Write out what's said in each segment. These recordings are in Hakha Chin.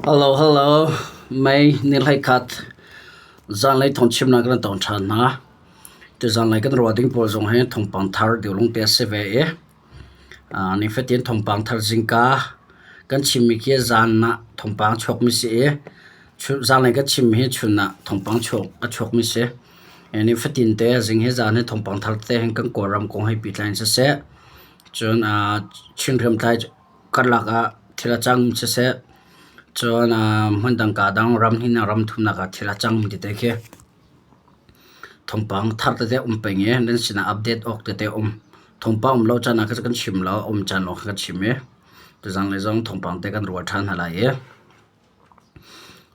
Hello, hello. May ni 11 zanlei thawngchimnak kan tong ṭhan hna. Tuzanlei kan ruah ding pawl zong hi thawngpang thar deuh lung te a si ve i nifatin thawngpang thar zingka kan chimmi khi zan ah thawngpang chuakmi si i zanlei kan chimmi hi chun ah thawngpang chuak a chuakmi si. Nifatin te zing hi zan hi thawngpang thar te hin kan Kawlram kong he pehtlai in siseh, cun Chin hriamtlai karlak ah thil a cang siseh, cun hmundang kaa dang ram hnih ram thumnak ah thil a cang tete khi thawngpang thar tete a um peng i nan sinah update awk tete a um. Thawngpang um lo caan ah khan kan chim lo, a um caan lawng kha kan chim i tuzanglei zong thawngpang te kan rual ṭhan hna lai i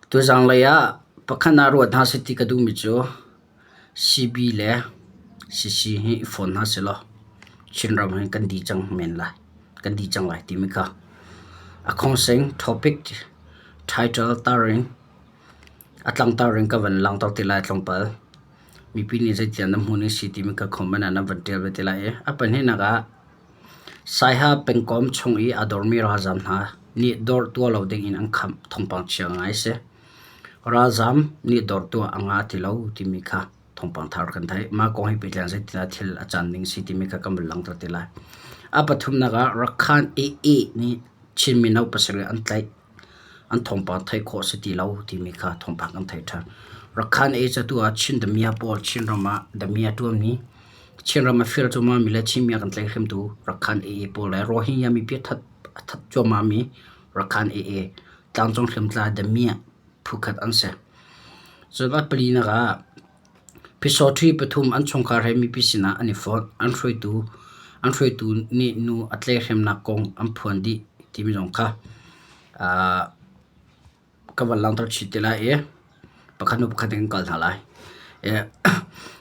tuzanglei ah pakhat ah ruat hna seh ti ka duhmi cu CB le CC hi i fawn hna sehlaw Chinram hi kan dih cang men lai, kan dih cang lai timi kha a khongsing topic title tar in a tlangtar in ka van langhter te lai tlawmpal. Mipi nih zeitiah nan hmuh ning si timi kha comment ah nan van ṭial ve te lai i a pahnihnak ah Saiha pengkomh chung i aa dormi ralzaam hna nih dawr tuah lo ding in an khamh thawngpang chia ngai a si. Ralzaam nih dawr tuah a ngah ti lo timi kha thawngpang thar kan theih. Mah kong he pehtlai in zeitindah thil a caan ning si timi kha kan van langhter te lai. A pathumnak ah Rakhan AA nih Chin mino pasarih an tlaih. An thawngpang theih khawh si ti lo timi kha thawngpang kan theih ṭhan. Rakhan AA cu atu ah Chin damiah pawl Chinram ah damiah ṭuanmi Chinram a fir cuahmahmi le Chinmi a kan tlaihhremtu Rakhan AA pawl le Rohingya mipi a that a that cuahmahmi Rakhan AA tlangcung hriamtlai damiah phukhat an si. Cun a palinak ah Phisawṭhi pathum an chungkhar he mipi sinah an i fonh. An hruaitu an hruaitu nih nu a tlaihhremnak kong an phuan dih timi zong kha ka van langhter chih te lai i pakhat hnu pakhat in kan kal hna lai.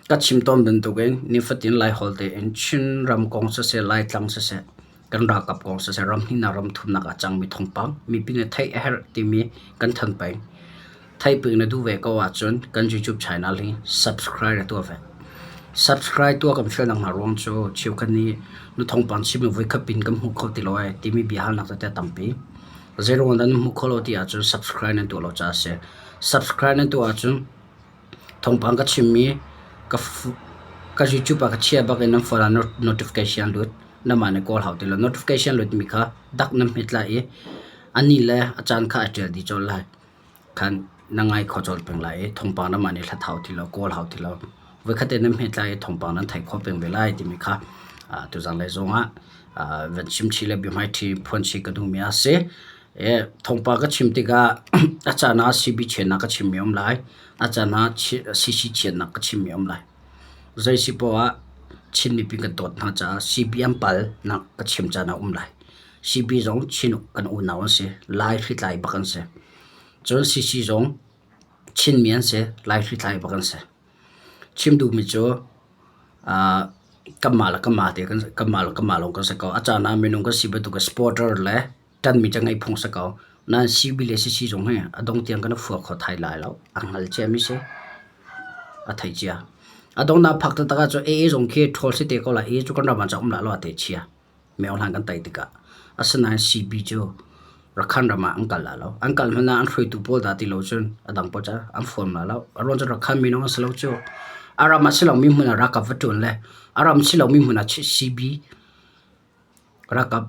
Ka chim tawn bantukin nifatin Laiholh tein Chinram kong siseh, Laitlang siseh, kan ralkap kong siseh, ram hnihnak ram thumnak ah cangmi thawngpang mipi nih theih a herh timi kan thanh peng. Theihping na duh ve ko ahcun kan YouTube channel hi subscribe na tuah ve. Subscribe tuah kan fial nak hna ruang cu cheukhat nih na thawngpang chim in voikhat pin kan hmu kho ti lo ai timi biahalnak tete a tampi. Zeiruang dah nan hmuh kho lo ti ahcun subscribe nan tuah lo caah a si. Subscribe nan tuah ahcun thawngpang ka chimmi ka ka YouTube ah ka chiah bak in nan phone ah notification lut namah nih kawl hau ti lo. Notification lutmi kha dak nan hmet lai i a ni le a caan kha a ṭial dih colh lai. Khan na ngai kho colh peng lai i thawngpang namah nih hlat hau ti lo, kawl hau ti lo. Voikhat te nan hmet lai i thawngpang nan theih khawh peng ve lai timi kha tuzan lei zong ah van chim chih le biahmaiṭhi phuan chih ka duhmi a si. Thawngpang ka chim tikah a caan ah CB chiatnak ka chimmi a um lai, a caan ah CC chiatnak ka chimmi a um lai. Zei si poah ah Chin mipi kan dawt hna caah CB an palnak ka chim caan a um lai. CB zong Chin kan unau an si, Lai hritlai bak an si. Cun CC zong Chinmi an si, Lai hritlai bak an si. Chim duhmi cu kanmah le kanmah te kanmah le kanmah lawng kan si ko. A caan ah minung kan si bantuk in supporter le ṭanhmi cu ngeih phung si ko. Nain CB le CC zong hi a dong tiang kan i fua kho thai lai lo. A hngal ciami si. A thei cia. A donghnak phak taktak ahcun AA zong khi ṭhawl si te ko lai. AA cu kan ram ah cun um lah lo a te chia. Myohlan kan tei tikah asinain CB cu Rakhan ram ah an kal la lo. An kal hmanh ah an hruaitu pawl dah ti lo cun a dang pawl cu an fuam la lo. A ruang cu Rakhan minung an si lo cu. A ram ah si lomi hmun ah ralkap va ṭuan le a ram si lomi hmun ah CB ralkap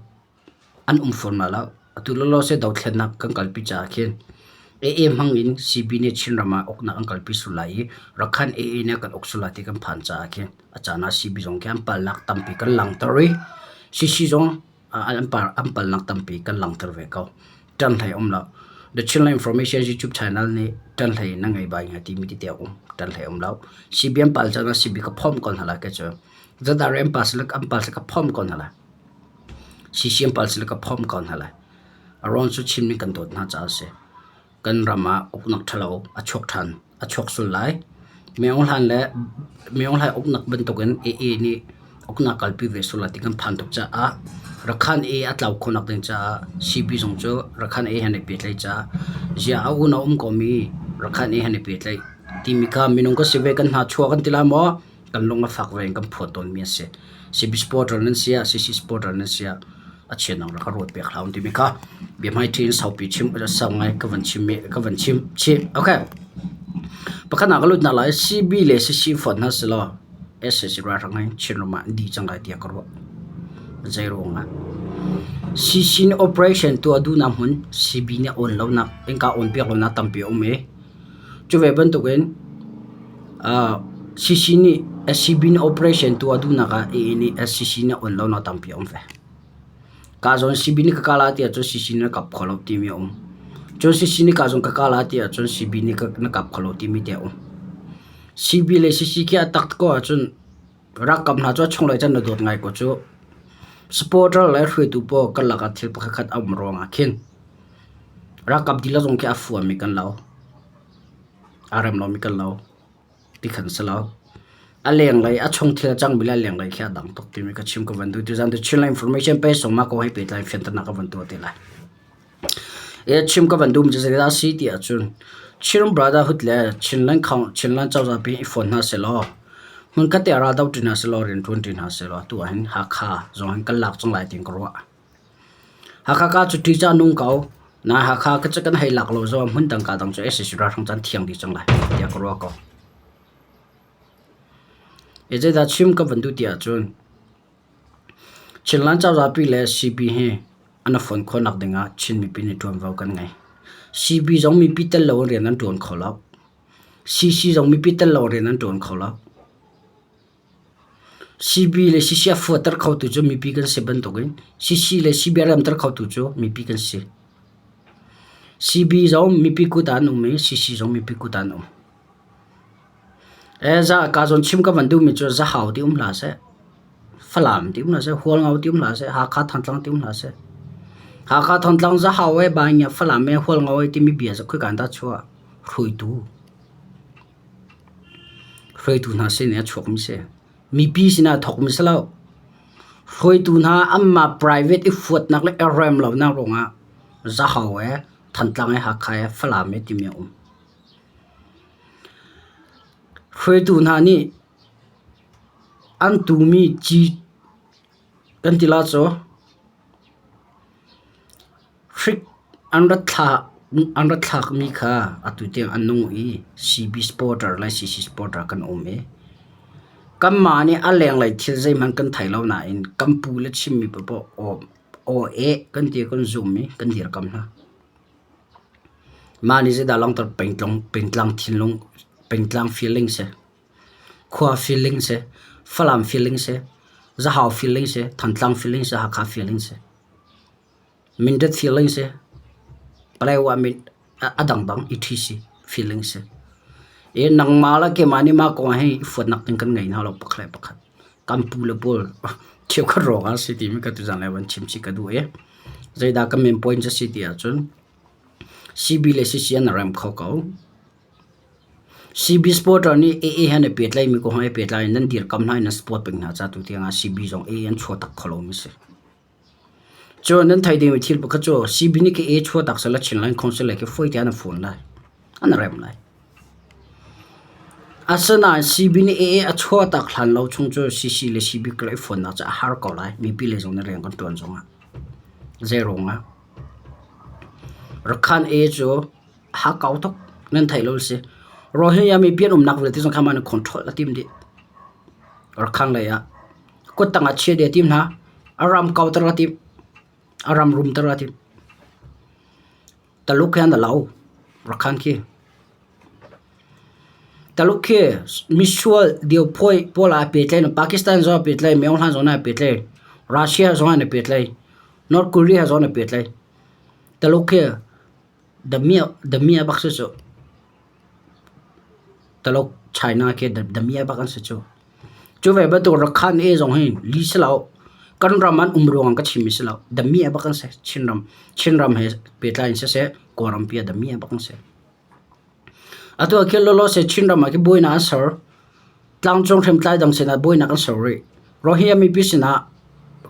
an um fawn la lo. Atu lawlaw seh dothlennak kan kalpi caah khin AA hmang in CB nih Chinram ah uknak an kalpi sul lai i Rakhan AA nih a kan uk sul lai ti kan phan caah khin a caan ah CB zong khi an palnak tampi kan langhter i CC zong an an palnak tampi kan langhter ve ko. Ṭan hlei um lo. The Chinland Information YouTube channel nih ṭan hlei na ngei bai hnga timi tete a um. Ṭan hlei um lo. CB an pal caan ah CB ka phomh ko hna lai ke cu. Zadar an pal sile an pal sile ka phomh ko hna lai. CC an pal sile ka phomh ko hna lai. A ruang cu Chinmi kan dawt hna caah a si. Kan ram ah uknak ṭhalo a chuak ṭhan, a chuak sul lai. Myo Hlan le Myo Hlai uknak bantukin AA nih uknak kalpi ve sul lai ti kan phan tuk caah Rakhan A a tlau khawhnak ding caah CB zong cu Rakhan A he an i pehtlaih caah ziah a unau um komi Rakhan A he an i pehtlaih timi kha minung kan si ve kan hna chuah kan ti lai maw? Kan lung a fak ve in kan phuan tawnmi a si. CB supporter nan si ah CC supporter nan si ah. A chianang rak ka ruat piak hlah timi kha biahmaiṭhi in saupi chim sau ngai ka van chim ka van chim chih. Okay. Pakhatnak ka lutnak lai CB le CC fonh hna selaw sac ralhrang hi Chinram ah an dih cang lai tiah ka ruah. Zei ruangah? CC nih operation tuah duhnak hmun CB nih a awn lonak innka awn piak lonak tampi a um i cu ve bantukin CC nih SCB nih operation tuah duhnak ah AA nih SCC nih a awn lonak tampi a um ve. Ka zawn CB nih ka kah lai ti ahcun CC nih na kap kho lo timi a um. Cun CC nih ka zawn ka kah lai ti ahcun CB nih na kap kho lo timi te a um. CB le CC khi a tak ko ahcun Ralkap hna cu a chunglei cun na dawt ngai ko cu. Supporter le hruaitu pawl kan lakah thil pakhatkhat a um ruangah khin ralkap dihlak zong khi a fuami kan lo. Aa rem lomi kan lo. Ti khan si lo. A lenglei a chung thil a cangmi le a lenglei khi a dang tuk timi ka chim ka van duh. Tuzaan cu Chinland information pe sung mah kong he pehtlai in fianternak ka van tuah te lai. Chim ka van duhmi cu zeidah a si ti ahcun Chin Brotherhood le Chinland Chinland cozah pi i fon hna sehlaw hmunkhat te ah raldo ṭi hna sehlaw rianṭuan ṭi hna sehlaw atu ahhin Hakha zong hin kan lak cang lai tiin ka ruah. Hakha ka cu ṭih cu a nung ko. Nain Hakha ka cu kan hei lak lo zong hmun dang ka dang cu sac ralhrang cu an thiang dih cang lai tiah ka ruah ko. Zeidah chim ka van duh ti ahcun Chinland cozah pi le CB hi an i fonh khawhnak dingah Chin mipi nih ṭuanvo kan ngei. CB zong mipi tel lo in rian an ṭuan kho lo. CC zong mipi tel lo in rian an ṭuan kho lo. CB le CC a fuatter khotu cu mipi kan si bantukin CC le CB a remter khotu cu mipi kan si. CB zong mipi kut ah an um i CC zong mipi kut ah an um. Ka zawn chim ka van duhmi cu Zahau ti um hlah seh, Falam ti um hlah seh, Hualngo ti um hlah seh, Hakha Thantlang ti um hlah seh. Hakha Thantlang Zahau ee Baingia Falam ee Hualngo ee timi bia cu khoika in dah a chuah? Hruaitu. Hruaitu hna sin in a chuakmi si. Mipi sinah a thawkmi si lo. Hruaitu hna anmah private i fuatnak le i rem lonak ruangah Zahau ee Thantlang ee Hakha ee Falam ee timi a um. Hruaitu hna nih an tuhmi ci kan ti la cu hrik an rat thlakmi kha atu tiang an nung i CB supporter le CC supporter kan um i kanmah nih a lenglei thil zeihmanh kan thei lo nain kan pu le chimmi paohpaoh aw eh kan ti i kan zum i kan dirkamh hna. Mah nih zeidah langhter pengtlang thinlung pengtlang feeling si, khua feeling si, Falam feeling si, Zahau feeling si, Thantlang feeling si, Hakha feeling si, Mindat feeling si, Paletwa a dangdang etc feeling si. I nangmah le keimah nih mah kong ah hin i fuatnak ding kan ngei hna lo pakhat le pakhat. Kan pu le pawl cheukhat ruangah a si timi ka tuzaan lei van chim chih ka duh i zeidah ka main point cu a si ti ahcun CB le CC an rem kho ko. CB supporter nih AA he an i pehtlaimi kong he pehtlai in nan dirkam hna i nan support peng hna ca tu tiangah CB zong AA an chuah tak kho lomi a si. Cun nan theih dingmi thil pakhat cu CB nih khi AA chuah tak seh Chinland Council lei khi fawi te an phone lai. An rem lai. Asinain CB nih AA a chuahtak hlan lo chung cu CC le CB karlak i fonnak cu a har ko lai. Mipi lei zong nih rian kan ṭuan zongah. Zeiruangah? Rakhan A cu a hakkau tuk. Nan theih lo a si. Rohingya mipi an umnak vialte zong kha mah nih control a tim dih. Rakhan lei ah kuttang ah chia dih a tim hna. A ram kauter a timh. A ram rumter a timh. Taluk he an lo. Rakhan khi. Taluk khi misual diophawih pawl ah aa pehtlai. Pakistan zong aa pehtlai. Myo Hlan zong aa pehtlai. Russia zong an i pehtlai. North Korea zong an i pehtlai. Taluk khi damiah bak si cu. Taluk China khi damiah bak an si cu. Cu ve bantuk Rakhan e zong hi li si lo. Kan ram an um ruangah ka chimmi si lo. Damiah bak an si. Chinram Chinram he pehtlai in siseh Kawlram pi ah damiah bak an si. Atu ah khin lawlaw seh Chinram ah khi buainak an ser. Tlangcung hriamtlai dang sinah buainak an ser rih. Rohingya mipi sinah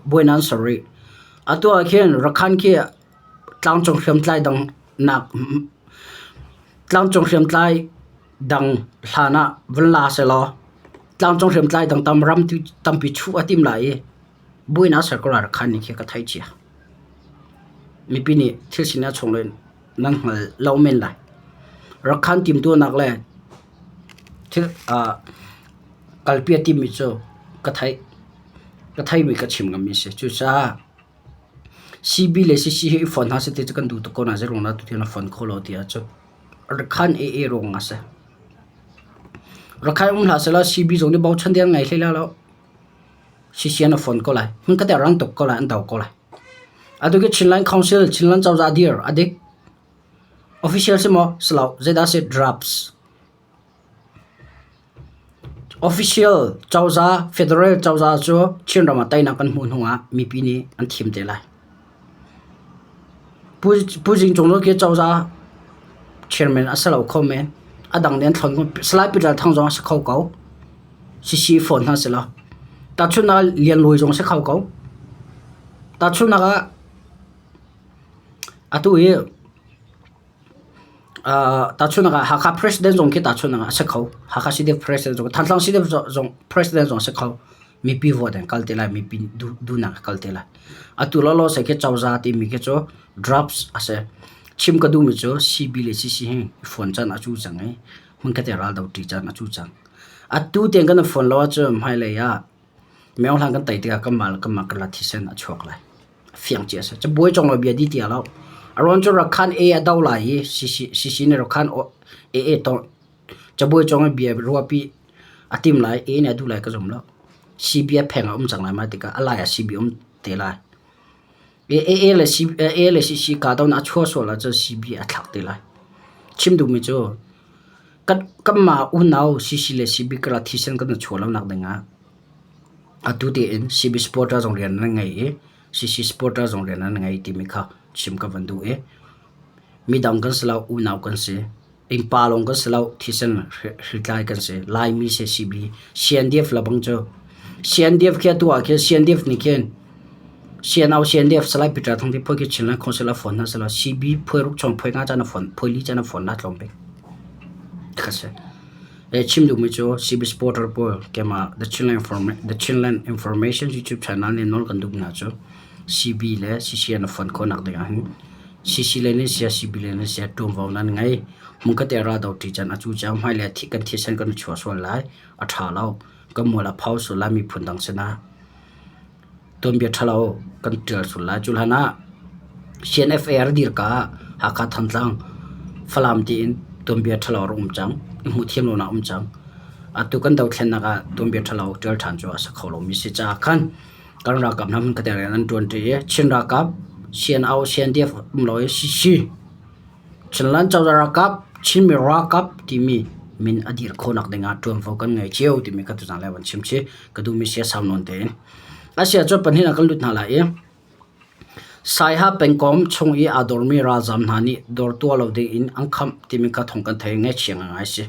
buainak an ser rih. Atu ah khin Rakhan khi tlangcung hriamtlai dang nak tlangcung hriamtlai dang hlan ah vun la sehlaw tlangcung hriamtlai dang tam ram tampi chuh a tim lai i buainak a ser ko lai Rakhan nih khi ka theih cia. Mipi nih thil sining a chung in nan hngal lo men lai. Rakhan timtuahnak le thil kalpi a timmi cu ka theih. Ka theihmi ka chim ngammi a si. Cucaah CB le CC hi i fon hna seh ti cu kan duh tuk ko nain zeiruang dah tutiang na fon kho lo ti ahcun Rakhan AA ruang ah a si. Rakhan um hlah sehlaw CB zong nih bochan ding an ngei hlei lai lo. CC an i fon ko lai. Hmunkhat ah rang tuk ko lai, an do ko lai. Atu khi Chinland Council, Chinland cozah dir a dik. Official si maw? Si lo. Zeidah si? Drafts. Official cozah, federal cozah cu Chinram ah teinak kan hmuh hnu ah mipi nih an thim te lai. Pu Zing Cung khi cozah chairman a si lo kho men. A dang nih an thlon. Salai Peter Thang zong a si kho ko. Sisi fawn hna selaw tahchunhnak ah Lian Luai zong a si kho ko. Tahchunhnak ah atu hi tahchunhnak ah Hakha President zong khi tahchunhnak ah a si kho. Hakha CDF President zong, Thantlang CDF zong President zong a si kho. Mipi vote in kal te lai, mipi duhnak in kal te lai. Atu lawlaw se khi cozah timi khi cu drafts a si. Chim ka duhmi cu CB le CC hi fawn can a cu cang i hmunkhat i raldo ṭi caan a cu cang. Atu tiang kan i fon lo ahcun hmailei ah miohlang kan tei tikah kanmah le kanmah karlak thisen a chuak lai. A fiang cia a si. Cabuai cong lo bia dih ti lo. A ruang cu Rakhan A a do lai i CC nih Rakhan A A to cabuai cong i bia ruahpi a tim lai A nih a duh lai ka zum lo. CB a pheng a um cang lai mah tikah a lai ah CB um te lai. A le A le CC kahdohnak a chuah sual ahcun CB a thlak te lai. Chim duhmi cu kanmah unau CC le CB karlak thisen kan i chuah lonak dingah atu tein CB supporter zong rian nan ngei i CC supporter zong rian nan ngei timi kha chim ka van duh i midang kan si lo unau kan si. Innpa lawng kan si lo, thisen hritlai kan si. Laimi si CB. CNDF lebang cu. CNDF khi atu ah khin CNDF nih khin CNO CNDF Salai Peter Thang ti phoi khi Chinland Council a phone hna selaw CB phoi ruk chong phoi nga caan a phone phoi li caan a phone na tlawm bik. Kha si. E chim duhmi cu CB supporter pawl kema The Chinland Inform The Chinland Information YouTube channel nih nawl kan duh hna cu CB le CCN a phone khawhnak ding ah hin CC le nan sia CB le nan sia ṭuanvo nan ngei. Hmunkhat ah raldo ṭi can a cu cang. Hmailei ah kan thisen kan i chuah sual lai. A ṭha lo. Kan mual a pho sual lai miphun dang sinah. Tuanbia ṭhalo kan ṭial sual lai. Cu hlan ah CNFA a dir ka ah Hakha Thantlang Falam tiin tuanbia ṭhalo a rak um cang. I hmuhthiam lonak a um cang. Atu kan dothlennak ah tuanbia ṭhalo ṭial ṭhan cu a si kho lomi si caah khan Kan ralkap hna hmunkhat ah rian an ṭuanṭi i Chin ralkap CNO, CNDF um lo i CC Chinland cozah ralkap Chinmi ralkap timi min a dir khawhnak ding ah ṭuanvo kan ngei cio timi kha tuzaan le van chim chih ka duhmi si a sau nawn tein. A si ahcun pahnih ah kan lut hna lai i Saiha pengkom chung i aa dormi ralzaam hna nih dawr tuah lo ding in an khamh timi kha thawng kan thei ngaihchia ngai a si.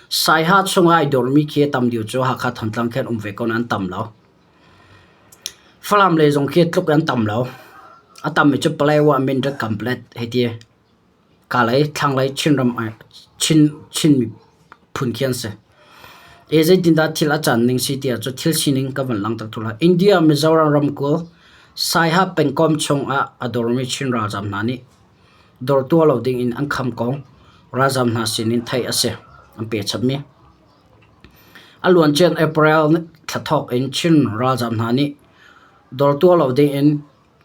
Saiha chung ah ai dormi khi tam deuh cu Hakha Thantlang khi an um ve ko nain an tam lo. Falam lei zong khi tluk an tam lo. A tammi cu Paletwa, Mindat, Kanpetlet hei ti. Kalay, thlanglei Chinram Chin Chin miphun khi an si. E zeitindah thil a can ning si ti ahcun thil sining ka van langhter thul lai. India Mizoram ramkulh Saiha pengkomh chungah a dormi Chin ralzaam hna nih dawr tuah lo ding in an kham kong ralzaam hna sin in theih a si. An pe chapmi. A luancia April thla thawk in Chin ralzaam hna nih dawr tuah lo dingin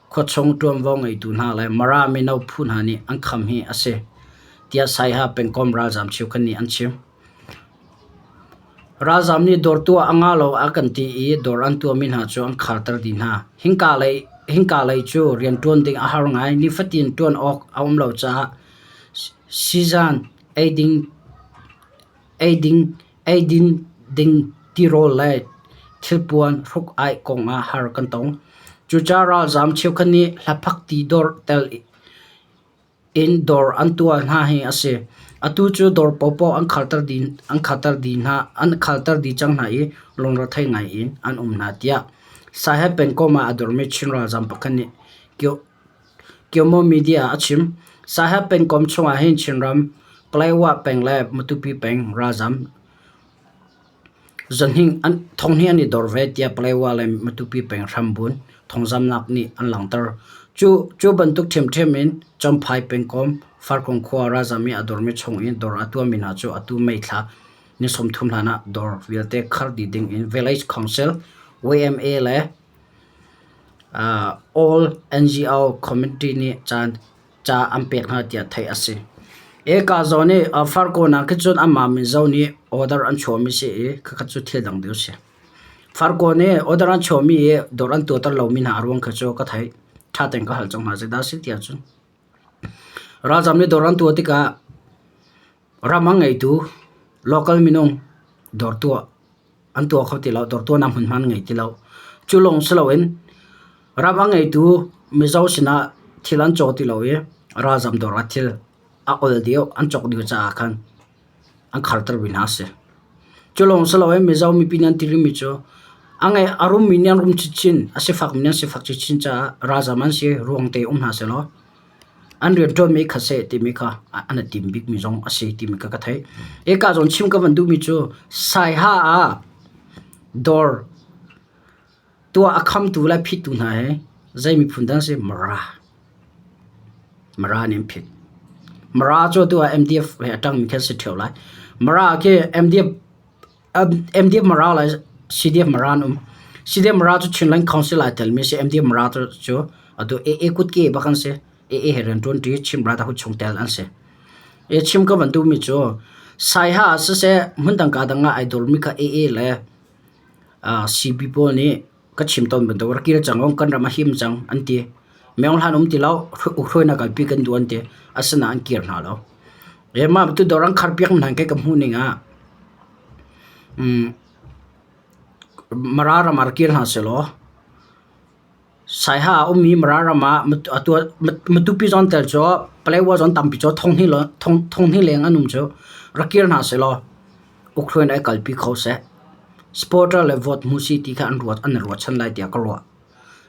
khuachung ṭuanvo ngeitu hna le Mara mino phu hna nih an kham hi a si, tiah Saiha pengkomh ralzaam cheukhat nih an chim. Ralzaam nih dawr tuah a ngah lo a kan ti i dawr an tuahmi hna cu an kharter dih hna. Hingka lei cu rianṭuan ding a har ngai. Nifatin ṭuan awk a um lo caah sizan eiding Eidin ding tirawl le thilpuan hruk-aih kong ah har kan tong. Cucaah ralzaam cheukhat nih hlaphakti dawr tel in dawr an tuah hna hi a si. Atu cu dawr paohpaoh an khalter dih cang hna i lungrethei ngai in an um hna tiah Saiha pengkomh ah a dormi Chin ralzaam pakhat nih Kyomo Media ah a chim. Saiha pengkomh chungah hin Chinram, Paletwa peng le Matupi peng ralzam thonghnih an i dor ve tiah Paletwa le Matupi peng hrambun thawngzamhnak nih an langhter. Cu, cu bantuk ṭhiamṭhiam in Champhai pengkomh Farkung khua ralzam i a dormi chung i dawr a tuahmi hna cu atu May thla ni 30 hlan ah dawr vialte khar dih ding in Village Council, YMA le All NGO Committee nih caan ca an pek hna tiah theih a si. Eka zawn i Farkawn ah khin cun amah Mizo nih order an chuahmi si i khakha cu thil dang deuh a si. Farkawn i order an chuahmi i dawr an tuahter lomi hna a ruang kha cu ka theih. Ṭha tein ka hal cang hna zeidah a si ti ahcun ralzam nih dawr an tuah tikah ram a ngeitu local minung dawr tuah an tuah kho ti lo. Dawr tuahnak hmunhma an ngei ti lo. Cu lawng si loin ram a ngeitu Mizo sinah thil an caw ti lo i ralzam dawr ah thil a ol deuh an cawk deuh caah khan an khartermi hna a si. Cu lawng si loin Mizo mipi nih an ti rihmi cu a ngei a rummi nih an rum chinchin, a sifakmi nih an sifak chinchin caah ralzam an si ruang te um hna sehlaw an rianṭuanmi kha seh timi kha an i tim bikmi zong a si timi kha ka theih. Hika zawn chim ka van duhmi cu Saiha ah dawr tuah a khamtu le phittu hna hi zei miphun dah an si? Mara. Mara nih an phit. Mara cu atu ah MDF he a ṭangmi khi an si ṭheo lai. Mara khi MDF, MDF Mara le CDF Mara an um. CDF Mara cu Chinland Council aa telmi a si. MDF Mara cu atu AA kutke bak an si. AA he rianṭuan ṭi Chin Brotherhood chungtel an si. I chim ka van duhmi cu Saiha ah siseh hmundang kaa dang ah ai dawrmi kha AA le CB pawl nih ka chim tawn bantuk rak kir cang kan ram a him cang an ti. Meng hlan um ti lo hruainak kalpi kan duh an ti. Asinain an kir hna lo. E mah tu dawr an khar piak hna kai ka hmuh ning ah Mara ram ah rak kir hna selaw Saiha a ummi Mara ram ah Matupi zawn tel cu Paletwa zawn tampi cu thonghnih leng an um cu rak kir hna sehlaw Ukraine ai kalpi kho seh. Supporter le vote hmu si ti kha an ruat an i ruahchan lai tiah ka ruah.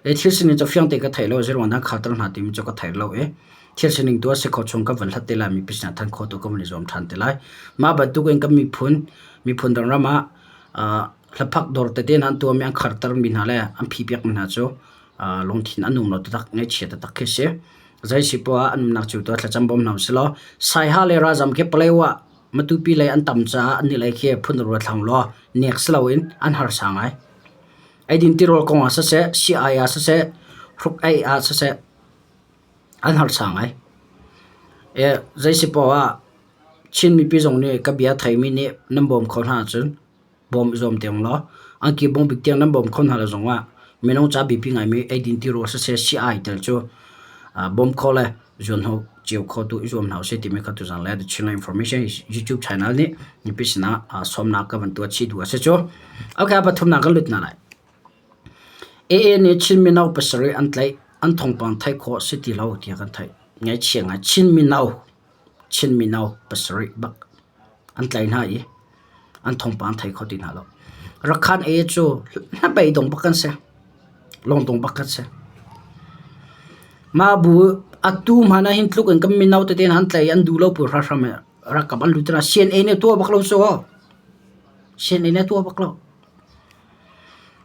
I thil sining cu fiang tein ka thei lo zeiruang dah khater hna timi cu ka thei lo i thil sining tu a si kho chung ka van hlat te lai mipi sinah than khawh tu ka van i zuam ṭhan te lai. Mah bantuk in kan miphun miphun dang ram ah hlaphak dawr tete hna an tuahmi an khartermi hna le an phipiakmi hna cu lungthin an um lo taktak ngaihchia taktak khi a si. Zei si poah ah an umnak cio tu ah thlacam bawm hna usilaw Saiha le Ralzam khi Paletwa Matupi lei an tam caah an nih lei khi phun ruat hlang law nek si loin an harsa ngai. Eidin tirawl kong ah siseh, sii-ai ah siseh, hruk-eih ah siseh an harsa ngai. Zei si poah ah Chin mipi zong nih ka bia theimi nih nan bawm kho hna ahcun bawm i zuam tiang law angki bung bik tiang nan bawm kho hna lo zongah minung ca biapi ngaimi eidin tirawl siseh sii-ai tel cu bawm kho le zuanhnawh cio kho tu i zuam hna usih timi kha tuzan le The Chinland Information YouTube channel nih mipi sinah sawmnak ka van tuah chih duh a si cu. Okay, pathumnak kan lut hna lai. AA nih Chin mino pasarih an tlaih, an thawngpang theih khawh si ti lo tiah kan theih. Ngaihchia ngai Chin mino Chin mino pasarih bak an tlaih hna i an thawngpang an thei kho ti hna lo. Rakhan AA cu hnabei dong bak kan si. Lawngdong bak kan si. Mah bu atu hmanh ah hin tluk in kan mino tete hna an tlaih i an duh lo pu hramhram i ralkap an lut hna. CNA nih a tuah bak lo cu. CNA nih a tuah bak lo.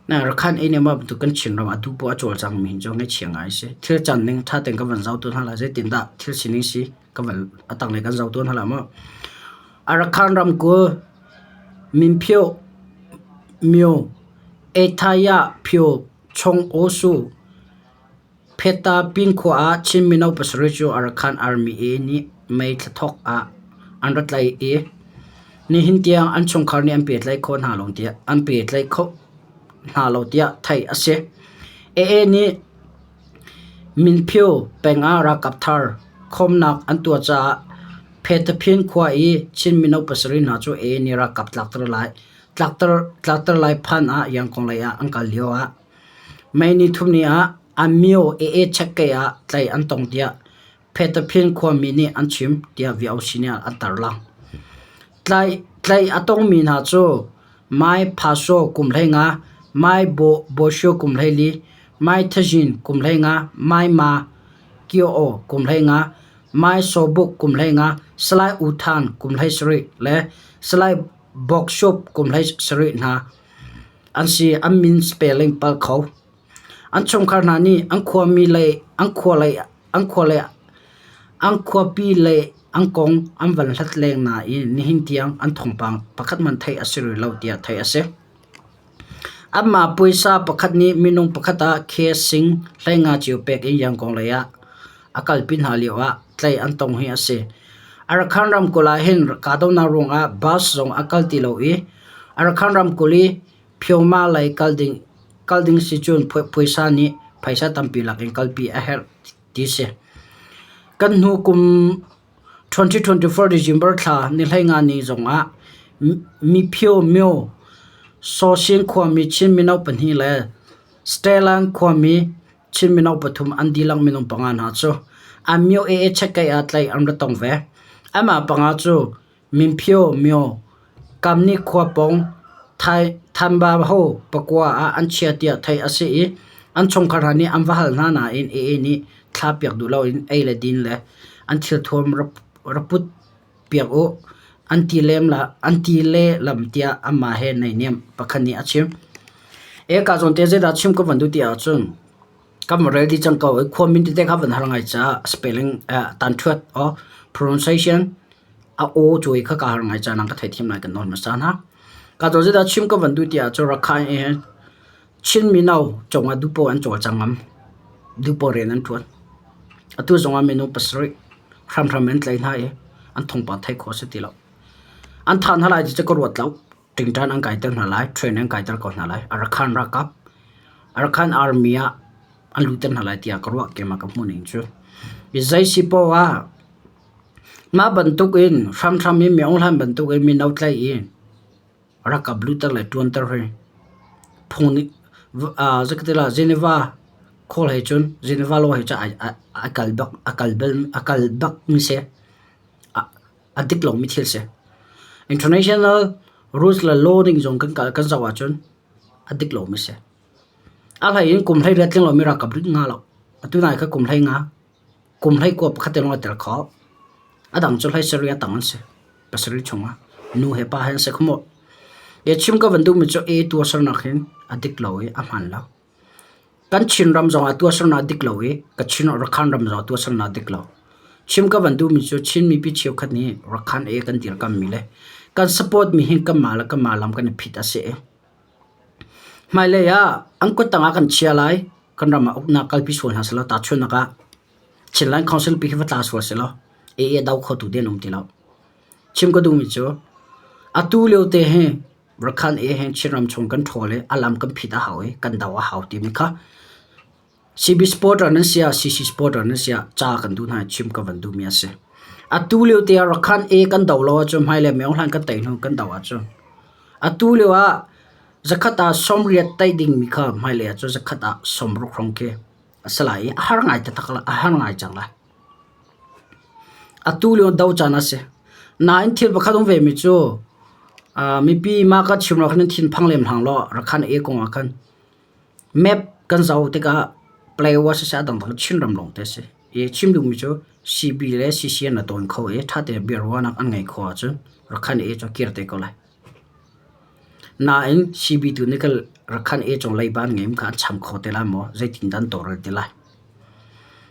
Rakhan ei nih mah bantuk kan Chinram ah atu poah a cawlcangmi hin cu ngaihchia ngai a si. Thil can ning ṭha tein kan van zoh tawn hna lai. Zeitindah thil sining si kan van a tanglei kan zoh tawn hna lai maw. Arakhan ramkulh Minphyo myo Ethaya Phyo Chong Oo Su Phetapin khua ah Chin mino pasarih cu Arakan Army A nih May thla thawk ah an ra tlaih i nihin tiang an chungkhar nih an pehtlaih khawh hna lo tiah an pehtlaih kho hna lo tiah theih a si. AA nih Minphyo peng ah ralkap thar khawmnak an tuah caah Phetapin khua i Chin mino pasarih hna cu AA nih ralkap tlakter lai tlakter tlakter lai phan ah Yangon lei ah an kal lio ah May nithum ni ah Amyo AA chekkei ah tlaih an tong tiah Phetaphin khuami nih an chim tiah VOC nih an tarlang. Tlaih a tongmi hna cu Mai Phaso kum 15, Mai Bosio kum 14, Mai Thazin kum 15, Mai Ma Kio kum 15, Mai Sobuk kum 15, Salai U Than kum 17 le Salai Boksup kum 17 hna an si. An min spelling palh kho. An chungkhar hna nih an khuami lei an khua lei an khua lei an khuapi lei an kong an van hlat leng nain nihin tiang an thawngpang pakhat hmanh theih a si rih lo tiah theih a si. Anmah puaisa pakhat nih minung pakhat ah khe sing 15 cio pek in Yangon lei ah a kalpi hna lioah tlaih an tong hi a si. Arakan ramkulh ah hin kahdohnak ruangah bus zong a kal ti lo i Arakan ramkulh i Phyoma lei kal ding kal ding si cun puaisa nih phaisa tampi lak in kalpi a herh ti si. Kan hnu kum 2024 December thla ni 15 ni zongah Miphyo myo Sawsin khuami Chin mino pahnih le Stelan khuami Chin mino pathum an dihlak minung panga hna cu an myo AA checkei ah tlaih an ra tong ve. Amah panga cu Minphyo myo Kamni khua pawng Thanbaho pakua ah an chia tiah theih a si i an chungkhar hna nih an va hal hna nain AA nih thla piak duh loin ei le din le an thilthuam ra put piak u an ti lehlam tiah anmah he naihniam pakhat nih a chim. Eka zawn te zeidah chim ka van duh ti ahcun kan va rel dih cang ko i khua min tete kha van har ngai caah spelling tanṭhuat or pronunciation a aw cuai kha kaa har ngai caah nang ka theithiam lai kan nawl hmasa hna. Ka zawn zeidah chim ka van duh ti ahcun Rakhine i Chin mino cungah duhpoh an cawlcang ngam. Duhpoh rian an ṭuan. Atu zongah minung pasarih hramhram in an tlaih hna i an thawngpang theih khawh a si ti lo. An thah hna lai ti cu ka ruat lo. Ṭingṭan an kaiter hna lai, train an kaiter ko hna lai. Arakan ralkap, Arakan army ah an lutter hna lai tiah ka ruah keimah ka hmuh ning cu. I zei si poah ah mah bantuk in hramhram in Myo Hlan bantuk in mino tlaih i Ralkap lutter le ṭuanter hi phung nih zeikatila Geneva call he cun Geneva law he cun ai kal bak a kal bal a kal bak mi si a dik lomi thil si. International rules le law ning zong kan kal kan zoh ahcun a dik lomi si. A hlei in kum 18 tling lomi ralkap lut nga lo. Atu nai kha kum 15 kum 19 pakhat te lawng a tel kho. A dang cu hlei sarih a tang an si. Pasarih chungah nu he pa he an si kho maw? Ke chim ka van duhmi cu A tuahsernak hin a dik lo i a hmaan lo. Kan Chinram zongah tuahsernak a dik lo i ka Chin Rakhine ram zongah tuahsernak a dik lo. Chim ka van duhmi cu Chin mipi cheukhat nih Rakhine A kan dirkammi le kan support mi hi kanmah le kanmah lam kan i phit a si i hmailei ah an kuttang ah kan chia lai kan ram ah uknak kalpi sual hna selaw tahchunhnak ah Chinland Council pi khi va tla sual selaw AA do khotu te an um ti lo. Chim ka duhmi cu atu lio te hi Rakhan A he Chinram chung kan ṭhawl i a lam kan phit a hau i kan do a hau timi kha CB supporter nan si ah CC supporter nan si ah ca kan duh hna i chim ka van duhmi a si. Atu lio te ah Rakhan A kan do lo ahcun hmailei Myo Hlan kan tei hnu kan do ahcun atu lio ah zakhat ah 80 tei dingmi kha hmailei ah cun zakhat ah 60 hrawng khi a si lai i a har ngai taktak lai, a har ngai cang lai. Atu lio do caan a si. Nain thil pakhat um vemi cu mipi mah ka chim lo khan thinphang lem hlang law Rakhan A kong ah khan map kan zoh tikah Playwa siseh a dangdang Chinram lawng te a si. I chim duhmi cu CB le CCN a tawn kho i ṭha tein biaruahnak an ngei kho ahcun Rakhan A cu a kir te ko lai. Nain CB tu nih kal Rakhan A cung leiba an ngeim kha an cham kho te lai maw? Zeitindah an tawlrel te lai?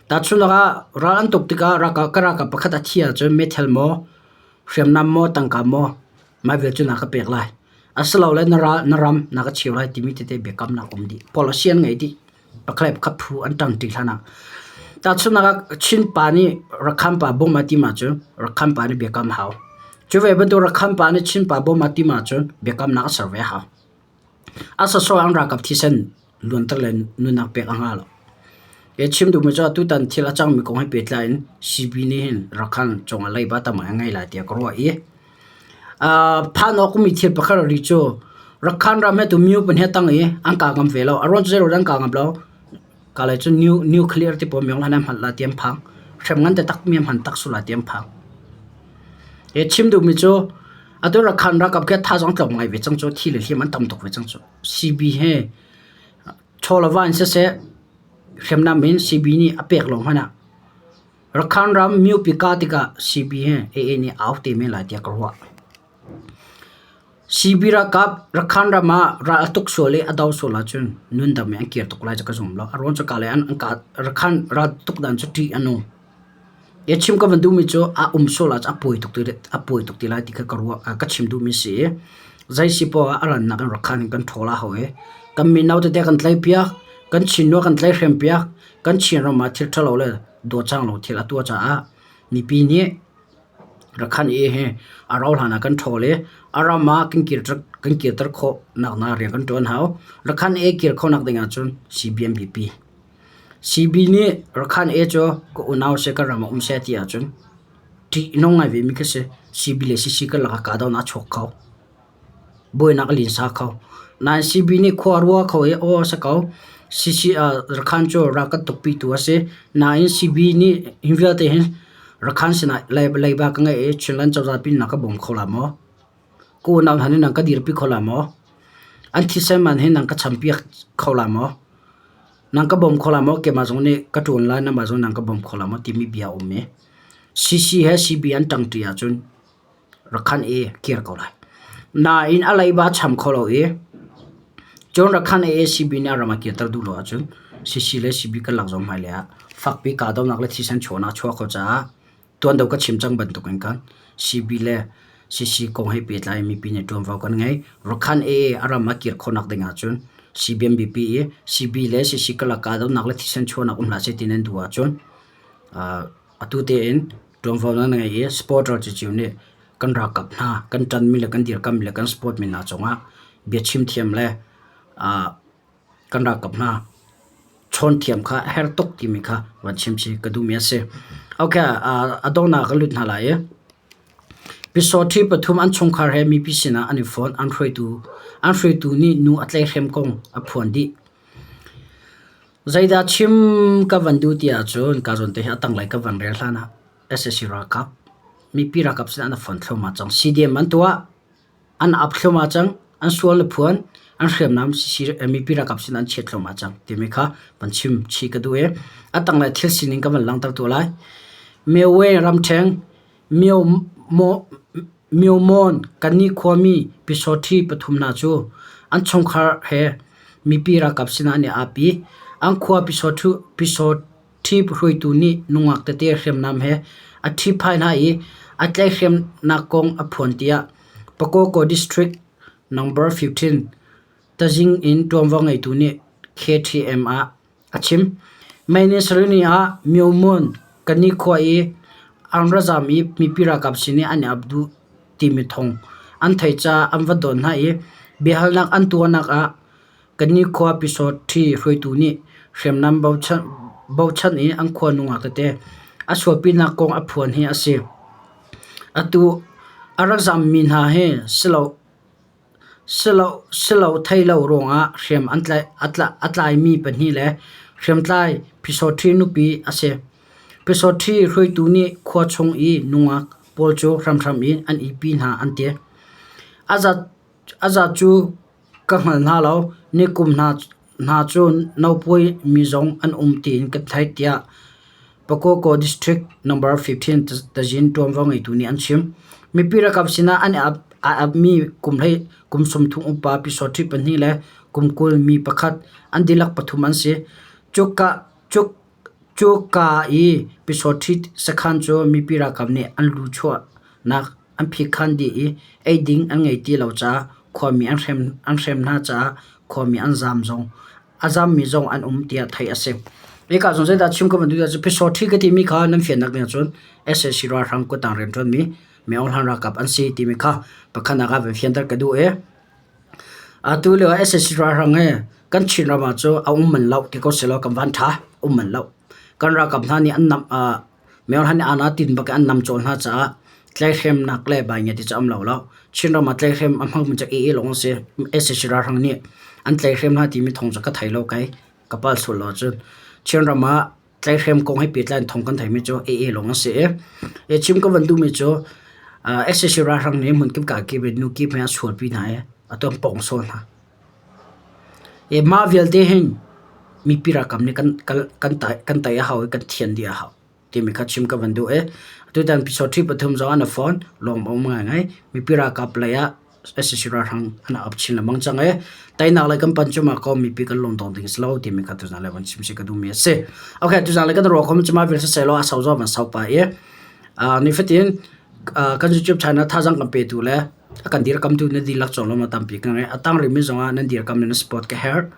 Tahchunhnak ah ral an tuk tikah ralkap ka ralkap pakhat a thi ahcun meithal maw, hriamnam maw, tangka maw mah vial cu na ka pek lai. Asilole na ral na ram na ka cheu lai timi tete biakamnak um dih. Policy an ngei dih. Pakhat le pakhat phu an ṭang ṭi hlan ah. Tahchunhnak ah Chin pa nih Rakhan pa bawm a tim ahcun Rakhan pa nih biakam hau. Cu ve bantuk Rakhan pa nih Chin pa bawm a tim ahcun biakamnak a ser ve hau. A sawsawh an ralkap thisen luanter le nunnak pek a ngah lo. Hi chim duhmi cu atutan thil a cangmi kong he pehtlai in CB nih hin Rakhan cungah leiba tam a ngei lai tiah ka ruah i phan awk ummi thil pakhat a ri cu Rakhan ram he tu myo pahnih a tang i an kaa ngam ve lo. A ruang cu zeiruang an kaa ngam lo. Ka lei cu nuclear ti pawl myo hlan an hman la ti an phang. Hrem ngan taktak mi an hman tak sual lai ti an phang. Hi chim duhmi cu atu Rakhan ralkap khi thazaang tlawm ngai ve cang cu thi le hliam an tam tuk ve cang cu. CB he chaw le va in siseh hriamnam in CB nih a pek lo hmanh ah Rakhan ram miupi ka tikah CB he AA nih au te men lai tiah ka ruah. CB ralkap Rakhan ram ah ral a tuk sual i a do sual ahcun nundam in an kir tuk lai cu ka zum lo. A ruang cu ka le an Rakhan ral tuk dan cu ṭih a nung. I chim ka van duhmi cu a um sual ahcun a pawi tuk ti a pawi tuk ti lai ti kha ka ruah ka chim duhmi si i zei si poah ah a rannak in Rakhan in kan ṭhawl a hau i kan mino tete kan tlaihpiak, kan Chin nu kan tlaihhrempiak, kan Chin ram ah thil ṭhalo le dawcang lo thil a tuah caah mipi nih Rakhan i hi a rauh hlan ah kan ṭhawl i a ram ah kan kirter khawh nakhnga rian kan ṭuan hau. Rakhan e kir khawhnak ding ahcun CBMBP. CB nih Rakhan e cu ka unau seh ka ram ah um seh ti ahcun ṭihnung ngai vemi khi si. CB le CC karlak ah kahdohnak a chuak kho. Buainak a linsa kho. Nain CB nih khua a rua kho i aw a si ko. CC Rakhan cu ral kan tukpitu a si. Nain CB nih hi vialte hin Rakhan sinah leiba ka ngeih i Chinland cozah pin na ka bawm kho la maw? Ka unau hna nih nan ka dirpi kho la maw? An thisen man hi nan ka champiak kho la maw? Nan ka bawm kho la maw? Keimah zong nih ka ṭuan lai, nangmah zong nan ka bawm kho la maw? timi bia a um i CC he CB an ṭangṭi ahcun Rakhan i kir ko lai. Nain a leiba cham kho lo i cun Rakhan i CB nih a ram a kirter duh lo ahcun CC le CB kan lak zong hmailei ah fakpi kahdohnak le thisen chuahnak a chuah kho caah tuan deuh ka chim cang bantuk in khan CB le CC kong he pehtlai in mipi nih ṭuanvo kan ngei. Rakhan i a ram a kir khawhnak ding ahcun CBMBP i CB le CC karlak kahdohnak le thisen chuahnak um hlah seh ti nan duh ahcun atu tein Ṭuanvo nan ngei i supporter cicio nih kan ralkap hna kan ṭanmi le kan dirkammi le kan support mi hna cungah biachim thiam le kan ralkap hna chawn thiam kha a herh tuk timi kha van chim chih ka duhmi a si. Okay, a donghnak ka lut hna lai i Pisawṭhi pathum an chungkhar he mipi sinah an i fon. An hruaitu an hruaitu nih nu a tlaihhrem kong a phuan dih. Zeidah chim ka van duh ti ahcun ka zawn te hi a tanglei ka van rel hlan ah sac ralkap mipi ralkap sinah an fon thluahmah cang. CDM an tuah, an ap thluahmah cang, an sual le phuan, an hriamnam mipi ralkap sinah an chiat thluahmah cang timi kha van chim chih ka duh i a tanglei thil sining ka van langhter tuah lai. Myowe ramṭheng Myomon kannih khuami Pyusawhti pathum hna cu an chungkhar he mipi ralkap sinah an i ap i an khua Pyusawhti hruaitu nih nungak tete hriamnam he a ṭhihphai hna i a tlaihhremnak kong a phuan tiah Pakoko District No. 15 tazing in ṭuanvo ngeitu nih KTM ah A chim. May ni sarih ni ah Myomun Kani khua i an ra zaam i mipi ralkap sin i an i ap duh timi thawng an theih caah an va don hna i biahalnak an tuahnak ah Kani khua Pyusawhti hruaitu nih hriamnam bochan in an khua nungak tete a sualpinak kong a phuan hi a si. Atu a rak zaammi hna hi silo Silo thei lo ruangah hriam a tlaimi pahnih le hriamtlai Pyusawhti nupi a si. Pyusawhti hruaitu nih khua chung i nungak pawl cu hramhram in an ihpi hna an ti. A zat cu ka hngal hna lo. Nikum hna cu naupawi mi zong an um tiin ka theih tiah Pakoko District No. 15 tazin ṭuanvo ngeitu nih an chim. Mipi ralkap sinah an i apmi kum 30 upa Pyusawhti pahnih le kum 20 mi pakhat an dihlak pathum an si. Cuka i Pyusawhti sakhan cu mipi ralkap nih an luchuahnak an phikhan dih i eiding an ngei ti lo caah khuami an hrem hna caah khuami an zaam zong a zammi zong an um tiah theih a si. Hika zong zeidah chim ka van duh cu Pyusawhti ka timi kha nan fiannak ding ahcun sac ralhrang kuttang rianṭuanmi Min Aung Hlaing ralkap an si timi kha pakhatnak ah van fianter ka duh i atu lio ah sac ralhrang hi kan Chin ram ah cu a um manh lo ti ko sehlaw kan van ṭha um manh lo. Kan ralkap hna nih an nam Min Aung Hlaing nih aa tin bak in an nam cawl hna caah tlaihhremnak le baingia ti cu a um lo lo. Chinram ah tlaihhrem a hmangmi cu AA lawng an si. Sac ralhrang nih an tlaihhrem hna timi thawng cu ka thei lo kai. Ka palh sual lo ahcun. Chinram ah tlaihhrem kong he pehtlai in thawng kan theimi cu AA lawng an si i chim ka van duhmi cu sac ralhrang nih hmunkip kakip in nu kip he an sualpi hna i atu an pawngsawl hna. Mah vialte hin mipi ralkap nih kan tei a hau i kan thian dih a hau. timi kha chim ka van duh i atutan episode 3 pathum zong an a phone lawm a um ngaingai. Mipi ralkap lei ah. SAC ralhrang an ap chin lengmang cang i teinak lei kan pan cuahmah ko mipi kan lung dong ding si lo timi kha tuzaan le van chim si ka duhmi a si. Okay, tuzaan le kan ruah khom cuma vil siseh law a sau zong van sau pa i nifatin kan YouTube channel thazang kan petu le a kan dirkamtu na dihlak cawng lawm tampi ka ngei. A tang rihmi zongah nan dirkam le na support ka herh.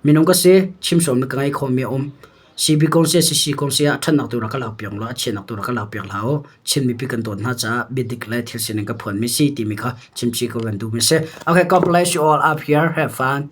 Minung ka si, chim sawm na ka ngei khomi a um. CB kong si CC kong si ah ṭhatnak tu rak ka lak piak law a chiatnak tu rak ka lak piak hlah u. Chin mipi kan dawt hna caah biadik le thil sining ka phuanmi si timi kha chimchih ka van duhmi si. Okay, God bless you all up here. Have fun.